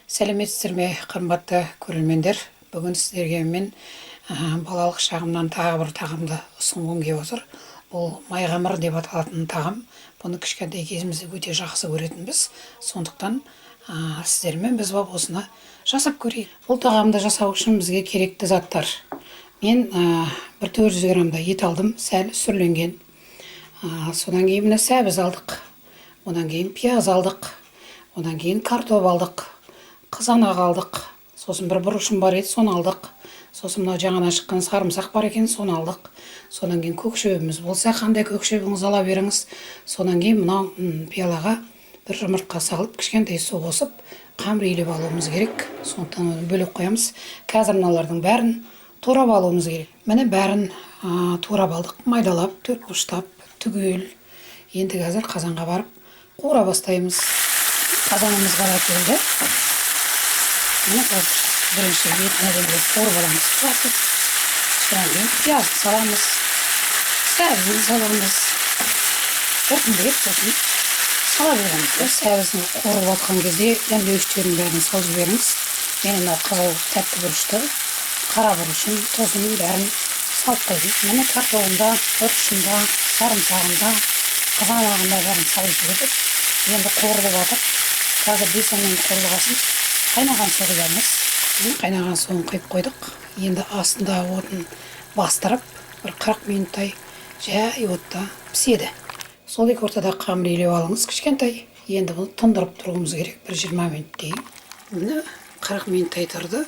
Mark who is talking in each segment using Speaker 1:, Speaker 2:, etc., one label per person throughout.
Speaker 1: Сәлеметсіздер ме, қымбатты көрермендер! Бүгін сіздерге мен балалық шағымнан тағы бір тағамды ұсынғым келіп отыр. Бұл майқамыр деп аталатын тағам. Бұны кішкентай кезімізде өте жақсы көретінбіз. Сондықтан сіздермен біз болып осыны жасап көрейік. Бұл тағамды жасау үшін бізге керекті заттар. Мен бір 400 граммдай ет алдым, сәл сүрленген. Содан кейін міне сәбіз алдық. Одан кейін пияз алдық. Одан кейін картоп алдық. Қызанақ алдық. Сосын бір бұрышым бар еді, соны алдық. Сосын мынау жаңадан шыққан сарымсақ бар екен, соны алдық. Содан кейін көк шөбіміз болса, қандай көк шөбіңіз ала беріңіз. Содан кейін мынау пиалаға бір жұмыртқа салып, кішкентай су қосып, қамыр илеп алуымыз керек. Сондықтан оны бөлек қоямыз. Қазір мыналардың бәрін турап алуымыз керек. Міне, бәрін турап алдық, майдалап, төрт бұрыштап, түгел. Енді қазір қазанға барып қуыра бастаймыз. Қазанымызға да келді. Міне, қазір бірінші етін әдемілеп қуырып аламыз, қызартып. Содан кейін пиязды саламыз, сәбізін саламыз. Біртіндеп сосын сала береміз. Сәбізін қуырып жатқан кезде дәмдеуіштердің бәрін салып жіберіңіз. Мен мына қызыл тәтті бұрышты, қара бұрышын, тұзын, бәрін салып қойдым. Міне, картобын да, бұрышын да, сарымсағын да, қызанағын да, бәрін салып жібердік. Енді қуырылып жатыр. Қазір 5-10 минут қуырылғасын, қайнаған су құямыз. Міне, қайнаған суын құйып қойдық. Енді астында отын бастырып, бір 40 минуттай жай отта піседі. Сол екі ортада қамыр илеп алыңыз кішкентай. Енді бұны тұндырып тұруымыз керек бір 20 минуттей. Міне, 40 минуттай тұрды.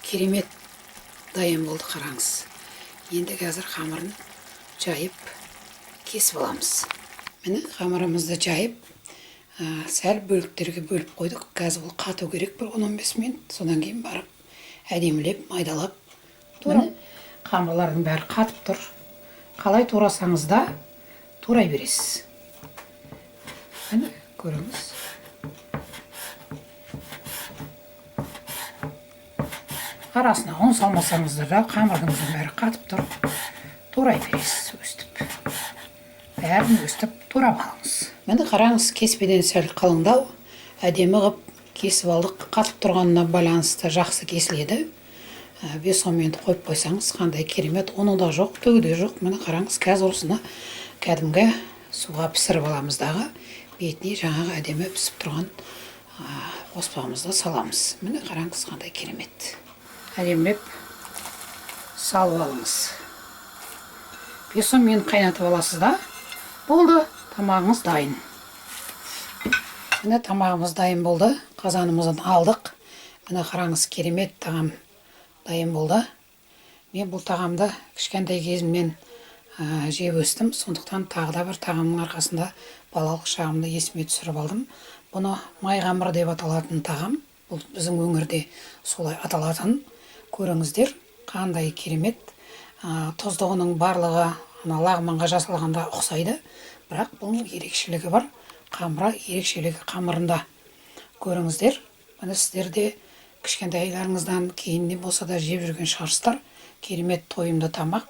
Speaker 1: Керемет дайын болды, қараңыз. Енді қазір қамырын жайып, кесіп аламыз. Міне, қамырымызды жайып, сәл бөліктерге бөліп қойдық. Қазір бұл қату керек бір 10-15 минут. Содан кейін барып әдемілеп майдалап тура. Қамырлардың бәрі қатып тұр. Қалай турасаңыз да турай бересіз. Міне, көріңіз. Арасына ұн салмасаңыздар да, қамырыңыздың бәрі қатып тұр. Турай бересіз өстіп. Бәрін өстіп турап алыңыз. Міне, қараңыз, кеспеден сәл қалыңдау, әдемі қылып кесіп алдық. Қатып тұрғанына байланысты жақсы кесіледі. 5-10 минут қойып қойсаңыз, қандай керемет, ұны да жоқ, түгі де жоқ. Міне, қараңыз, қазір осыны кәдімгі суға пісіріп аламыз дағы, бетіне жаңағы әдемі пісіп тұрған қоспамызды саламыз. Міне, қараңыз, қандай керемет. Әдемілеп салып алыңыз. 5-10 минут қайнатып аласыз да, болды, тамағыңыз дайын. Міне, тамағымыз дайын болды. Қазанымыздан алдық. Міне, қараңыз, керемет тағам дайын болды. Мен бұл тағамды кішкентай кезімнен жеп өстім. Сондықтан тағы да бір тағамның арқасында балалық шағымды есіме түсіріп алдым. Бұны майқамыр деп аталатын тағам. Бұл біздің өңірде солай аталатын. Көріңіздер, қандай керемет. Тұздығының барлығы ана лағманға жасалғанда ұқсайды. Бірақ бұның ерекшелігі бар. Қамыры ерекшелігі қамырында. Көріңіздер, міне, сіздер де кішкентайларыңыздан кейіннен болса да жеп жүрген шығарсыздар. Керемет тойымды тамақ.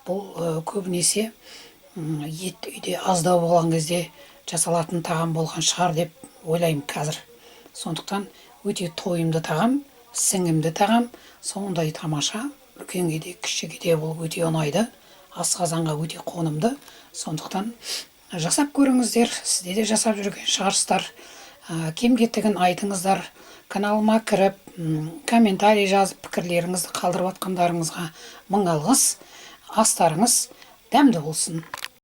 Speaker 1: Бұл көбінесе ет үйде аздау болған кезде жасалатын тағам болған шығар деп ойлаймын қазір. Сондықтан өте тойымды тағам, сіңімді тағам, сондай тамаша, үлкенге де, кішіге де бұл өте ұнайды. Асқазанға өте қонымды. Сондықтан жасап көріңіздер, сіздер де жасап жүрген шығарсыздар. Кем кетігін айтыңыздар. Каналыма кіріп, комментарий жазып, пікірлеріңізді қалдырып жатқандарыңызға мың алғыс. Астарыңыз дәмді болсын.